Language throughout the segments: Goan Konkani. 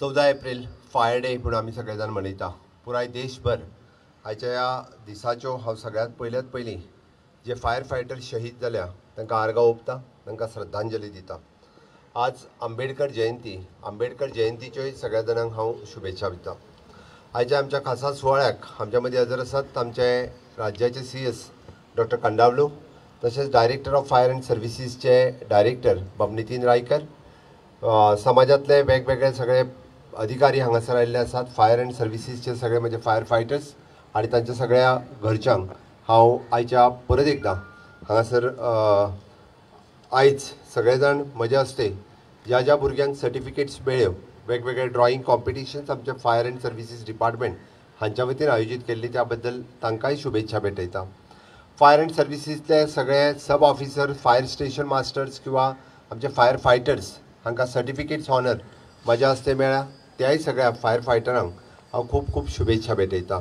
14 एप्रील फायर डे म्हणून आमी सगळे जाण मनयता. पुराय देशभर आयच्या ह्या दिसाच्यो हांव सगळ्यांत पयल्यात पयलीं जे फायर फायटर शहीद जाल्या तांकां आर्गां ओंपता, तांकां श्रद्धांजली दिता. आज आंबेडकर जयंती, आंबेडकर जयंतीच्योय सगळ्या जाणांक हांव शुभेच्छा दिता. आयच्या आमच्या खासा सुवाळ्याक आमच्या मदीं हजर आसात आमचे राज्याचे CS doctor Kandavlu, तशेंच डायरेक्टर ऑफ फायर अँड सर्विसीसचे डायरेक्टर बाब नितीन रायकर, समाजांतले वेगवेगळे सगळे अधिकारी हांगासर आयिल्ले आसात, फायर अँड सर्विसीसचे सगळे म्हणजे फायर फायटर्स आनी तांच्या सगळ्या घरच्यांक हांव आयच्या परत एकदां हांगासर आयज सगळे जाण म्हज्या हस्ते ज्या ज्या भुरग्यांक सर्टिफिकेट्स मेळ्ळ्यो वेगवेगळे ड्रॉइंग कॉम्पिटिशन्स आमच्या फायर अँड सर्विसीस डिपार्टमेंट हांच्या वतीन आयोजीत केल्ली त्या बद्दल तांकांय शुभेच्छा भेटयता. फायर अँड सर्विसीसले सगळे सब ऑफिसर, फायर स्टेशन मास्टर्स किंवा आमचे फायर फायटर्स हांकां सर्टिफिकेट्स ऑनर म्हज्या हस्ते मेळ्ळ्या त्याय सगळ्या फायर फायटरांक हांव खूब खूब शुभेच्छा भेटयता.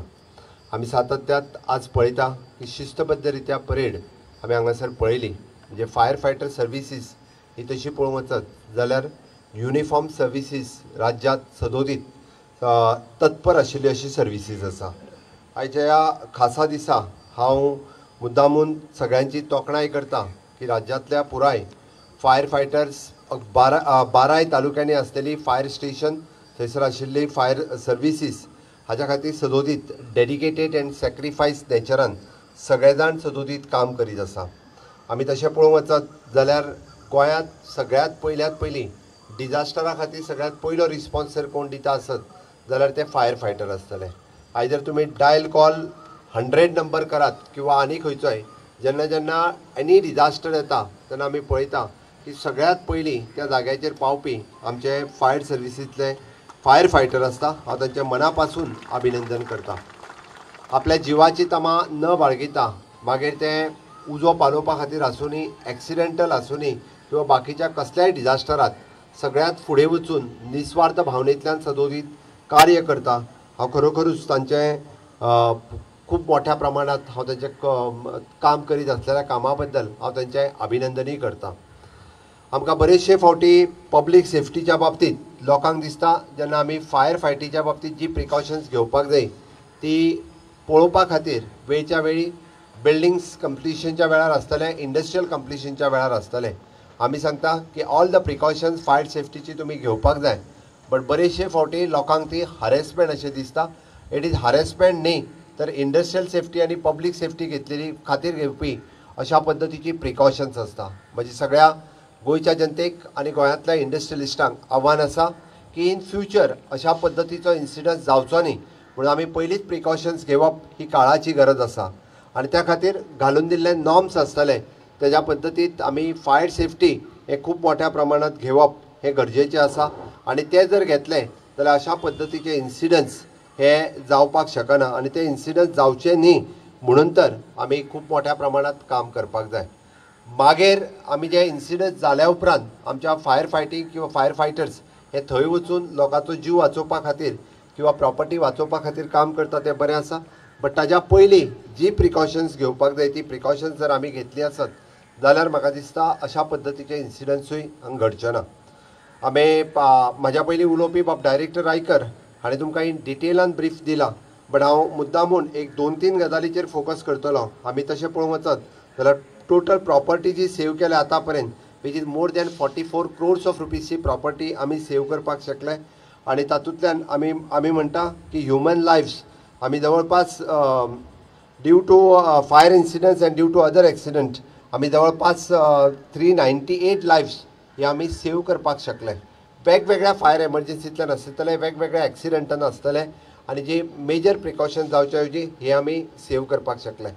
आमी सातत्यात आज पळयता की शिस्तबद्ध रित्या परेड आमी हांगासर पळयली. म्हणजे फायर फायटर सर्विसीस ही तशी पळोवंक वचत जाल्यार युनिफॉर्म सर्विसीस राज्यांत सदोदीत तत्पर आशिल्ली अशी सर्विसीस आसा. आयच्या ह्या खासा दिसा हांव मुद्दामून सगळ्यांची तोखणाय करता की राज्यांतल्या पुराय फायर फायटर्स बाराय तालुक्यांनी आसलेली फायर स्टेशन, थंयसर आशिल्ली फायर सर्विसीस हाज्या खातीर सदोदीत डेडिकेटेड अँड सॅक्रिफायस नेचरान सगळे जाण सदोदीत काम करीत आसा. आमी तशें पळोवंक वचत जाल्यार गोंयांत सगळ्यांत पयल्यात पयलीं डिजास्टरा खातीर सगळ्यांत पयलो रिस्पॉन्स जर कोण दिता आसत जाल्यार ते फायर फायटर आसतले. आयज जर तुमी डायल कॉल 100 नंबर करात किंवा आनी खंयचोय, जेन्ना जेन्ना एनी डिजास्टर येता तेन्ना आमी पळयता की सगळ्यांत पयलीं त्या जाग्याचेर पावपी आमचे फायर सर्विसींतले फायर फायटर आसता. हांव तांच्या मना पासून अभिनंदन करता. आपल्या जिवाची तमा न बाळगिता मागीर तें उजो पालोवपा खातीर आसूनी, एक्सिडेंटल आसूनी किंवा बाकीच्या कसल्याय डिजास्टरात सगळ्यांत फुडें वचून निस्वार्थ भावनेंतल्यान सदोदीत कार्य करता. हांव खरोखरूच तांचें खूब मोठ्या प्रमाणांत हांव तांचें काम करीत आसलेल्या कामा बद्दल हांव तांचें अभिनंदनूय करता. आमकां बरेचशे फावटी पब्लीक सेफ्टीच्या बाबतींत लोकांक दिसता जेन्ना आमी फायर फायटीच्या बाबतींत जी प्रिकॉशन्स घेवपाक जाय ती पळोवपा खातीर वेळच्या वेळी बिल्डिंग्स कंप्लिशनच्या वेळार आसतलें, इंडस्ट्रियल कंप्लिशनच्या वेळार आसतलें. आमी सांगता की ऑल the precautions fire सेफ्टीची तुमी घेवपाक जाय, बट बरेचशे फावटी लोकांक ती हरेसमेंट अशें दिसता. It is harassment न्ही तर इंडस्ट्रियल सेफ्टी आनी पब्लीक सेफ्टी घेतलेली खातीर घेवपी अशा पद्दतीची प्रिकॉशन्स आसता. म्हणजे सगळ्या गोंयच्या जनतेक आनी गोंयांतल्या इंडस्ट्रियलिस्टांक आव्हान आसा की इन फ्युचर अशा पद्दतीचो इन्सिडंट जावचो न्ही म्हणून आमी पयलींच प्रिकॉशन्स घेवप ही काळाची गरज आसा आनी त्या खातीर घालून दिल्ले नॉर्म्स आसतले तेज्या पद्दतींत आमी फायर सेफ्टी हे खूब मोठ्या प्रमाणांत घेवप हें गरजेचें आसा आनी तें जर घेतलें जाल्यार अशा पद्दतीचे इन्सिडंट्स हे जावपाक शकना आनी ते इन्सिडंट्स जावचे न्ही म्हणून तर आमी खूब मोठ्या प्रमाणांत काम करपाक जाय. मागीर आमी जे इन्सिडंट जाल्या उपरांत आमच्या फायर फायटींग किंवा फायर फायटर्स हे थंय वचून लोकांचो जीव वाचोवपा खातीर किंवा प्रॉपर्टी वाचोवपा खातीर काम करता तें बरें आसा, बट ताज्या पयलीं जी प्रिकॉशन्स घेवपाक जाय ती प्रिकॉशन्स जर आमी घेतली आसत जाल्यार म्हाका दिसता अशा पद्दतीचे इन्सिडंट्सूय हांगा घडचे ना. आमी म्हाज्या पयलीं उलोवपी बाब डायरेक्टर रायकर हाणें तुमकां इन डिटेलान ब्रीफ दिला, बट हांव मुद्दामून एक 2-3 गजालीचेर फोकस करतलो. आमी तशें पळोवंक वचत जाल्यार टोटल प्रॉपर्टी जी सेव केल्या आतां पर्यंत which is more than 44 crores of रुपीजची property आमी सेव करपाक शकले आनी तातूंतल्यान आमी आमी म्हणटा की ह्युमन लायफ्स आमी जवळपास due to fire incidents and due to other accident आमी जवळपास 398 लायफ्स हे आमी सेव करपाक शकले. वेगवेगळ्या फायर एमर्जन्सींतल्यान आसतले, वेगवेगळ्या एक्सिडंटान आसतले आनी जे मेजर प्रिकॉशन जावचे ऐवजी हे आमी सेव करपाक शकले.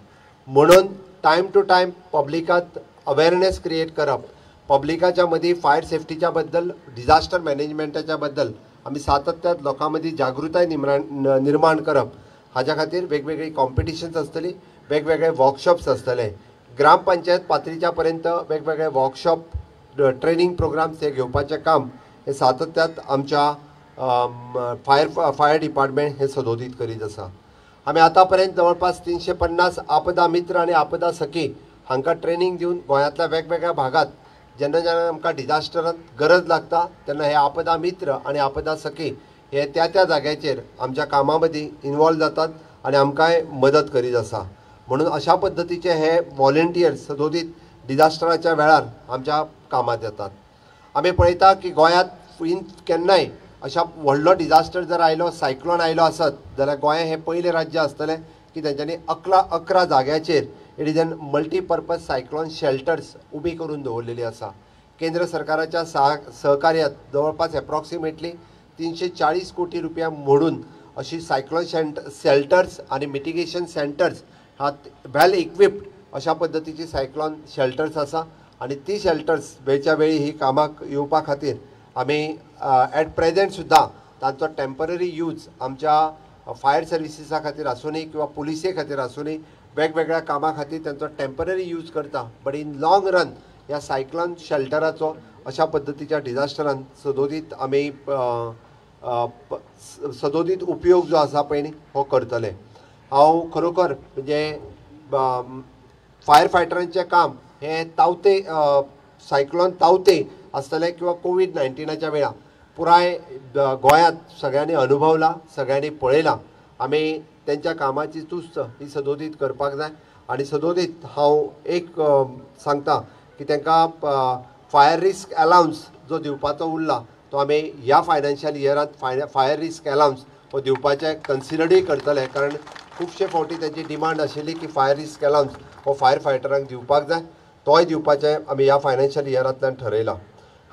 म्हणून टायम टू टायम पब्लिकांत अवेरनेस क्रिएट करप, पब्लिकाच्या मदीं फायर सेफ्टीच्या बद्दल, डिजास्टर मॅनेजमेंटाच्या बद्दल आमी सातत्यात लोकां मदीं जागृताय निर्माण करप हाज्या खातीर वेगवेगळी कॉम्पिटिशन्स आसतली, वेगवेगळे वर्कशॉप्स आसतले, ग्रामपंचायत पातळीच्या पर्यंत वेगवेगळे वर्कशॉप, ट्रेनिंग प्रोग्राम्स हे घेवपाचें काम हे सातत्यात आमच्या फायर डिपार्टमेंट हे सदोदीत करीत आसा. आमी आतां पर्यंत जवळपास 350 आपदा मित्र आनी आपदा सखी हांकां ट्रेनिंग दिवन गोंयांतल्या वेगवेगळ्या भागांत जेन्ना जेन्ना आमकां डिजास्टरांत गरज लागता तेन्ना हे आपदा मित्र आनी आपदा सखी हे त्या त्या जाग्याचेर आमच्या कामां मदीं इनवॉल्व जातात आनी आमकांय मदत करीत आसा. म्हणून अशा पद्दतीचे हे वॉलंटियर्स सदोदीत डिजास्टराच्या वेळार आमच्या कामांत येतात. आमी पळयता की गोंयांत इन केन्नाय अशा व्हडलो डिजास्टर जर आयलो, सायक्लोन आयलो आसत जाल्यार गोंय हें पयलें राज्य आसतलें की तेंच्यांनी 11 जाग्याचेर it is an multipurpose cyclone shelters उबी करून दवरलेली आसा. केंद्र सरकाराच्या सहकार्यात जवळपास एप्रॉक्सिमेटली 340 कोटी रुपया मोडून अशी सायक्लोन शेल्टर्स आनी मिटिगेशन सेंटर्स हा वेल इक्विप्ड अशा पद्दतीची सायक्लोन शेल्टर्स आसा आनी ती शेल्टर्स वेळच्या वेळी ही कामाक येवपा खातीर आमी एट प्रेजेंट सुद्दां तांचो टेम्पररी यूज आमच्या फायर सर्विसीसा खातीर आसूनी किंवा पुलिसे खातीर आसूनी वेगवेगळ्या कामां खातीर तांचो टेम्पररी यूज करता. बट इन लॉंग रन ह्या सायक्लोन शेल्टराचो अशा पद्दतीच्या डिजास्टरान सदोदीत आमी सदोदीत उपयोग जो आसा पळय न्ही हो करतले. हांव खरोखर म्हणजे फायर फायटरांचें काम हें तावते सायक्लोन तावते आसतलें किंवा कोवीड-19च्या वेळार पुराय गोंयांत सगळ्यांनी अनुभवला, सगळ्यांनी पळयलां. आमी तेंच्या कामाची तुस्त ही सदोदीत करपाक जाय आनी सदोदीत हांव एक सांगता की तांकां फायर रिस्क अलावन्स जो दिवपाचो उरला तो आमी ह्या फायनान्शियल इयरांत फायर रिस्क अलावन्स हो दिवपाचें कन्सिडरूय करतले, कारण खुबशे फावटी तेंची डिमांड आशिल्ली की फायर रिस्क अलावन्स हो फायर फायटरांक दिवपाक जाय, तोय दिवपाचें आमी ह्या फायनान्शियल इयरांतल्यान ठरयलां.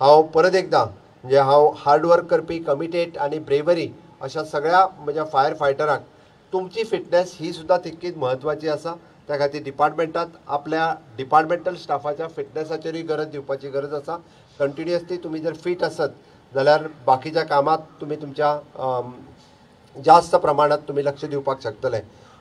हांव परत एकदां म्हणजे हांव हार्डवर्क करपी, कमिटेड आनी ब्रेवरी अशा सगळ्या म्हज्या फायर फायटरांक तुमची फिटनेस ही सुद्दां तितकीच म्हत्वाची आसा. त्या खातीर डिपार्टमेंटांत आपल्या डिपार्टमेंटल स्टाफाच्या फिटनेसाचेरूय गरज दिवपाची गरज आसा. कंटिन्युअसली तुमी जर फीट आसत जाल्यार बाकीच्या कामांत तुमी तुमच्या जास्त प्रमाणांत तुमी लक्ष दिवपाक शकतले.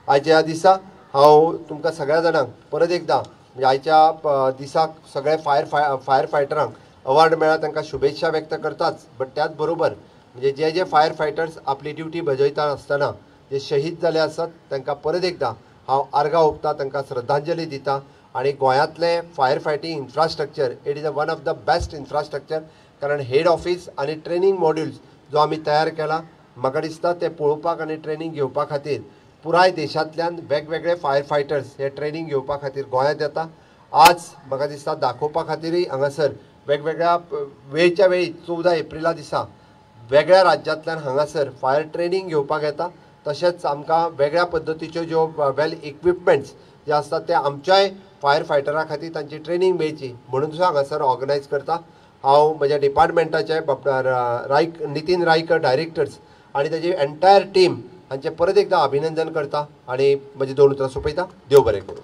आयच्या ह्या दिसा हांव तुमकां सगळ्या जाणांक परत एकदां म्हणजे आयच्या दिसाक सगळे फायर फायटरांक अवॉर्ड मेळ्ळा तांकां शुभेच्छा व्यक्त करताच, बट त्याच बरोबर म्हणजे जे जे फायर फायटर्स आपली ड्युटी बजयता आसतना जे शहीद जाले आसात तांकां परत एकदां हांव आर्गां ओंपता, तांकां श्रद्धांजली दिता. आनी गोंयांतलें fire fighting infrastructure it is a one of the best infrastructure, कारण हेड ऑफिस आनी ट्रेनींग मॉड्युल्स जो आमी तयार केला म्हाका दिसता ते पळोवपाक आनी ट्रेनींग घेवपा खातीर पुराय देशांतल्यान वेगवेगळे फायर फायटर्स हे ट्रेनींग घेवपा खातीर गोंयांत येता. आज म्हाका दिसता दाखोवपा खातीरूय हांगासर वेगवेगळ्या वेळच्या वेळी 14 एप्रिला दिसा वेगळ्या राज्यांतल्यान हांगासर फायर ट्रेनींग घेवपाक येता. तशेंच आमकां वेगळ्या पद्दतीच्यो ज्यो वेल इक्विपमेंट्स जे आसतात ते आमच्याय फायर फायटरां खातीर तांची ट्रेनींग मेळची म्हणून सुद्दां हांगासर ऑर्गनायज करता. हांव म्हज्या डिपार्टमेंटाचे डॉक्टर नितीन रायकर डायरेक्टर्स आनी ताजी एंटायर टीम हांचें परत एकदां अभिनंदन करता आनी म्हजी 2 उतरां सोंपयता. देव बरें करूं.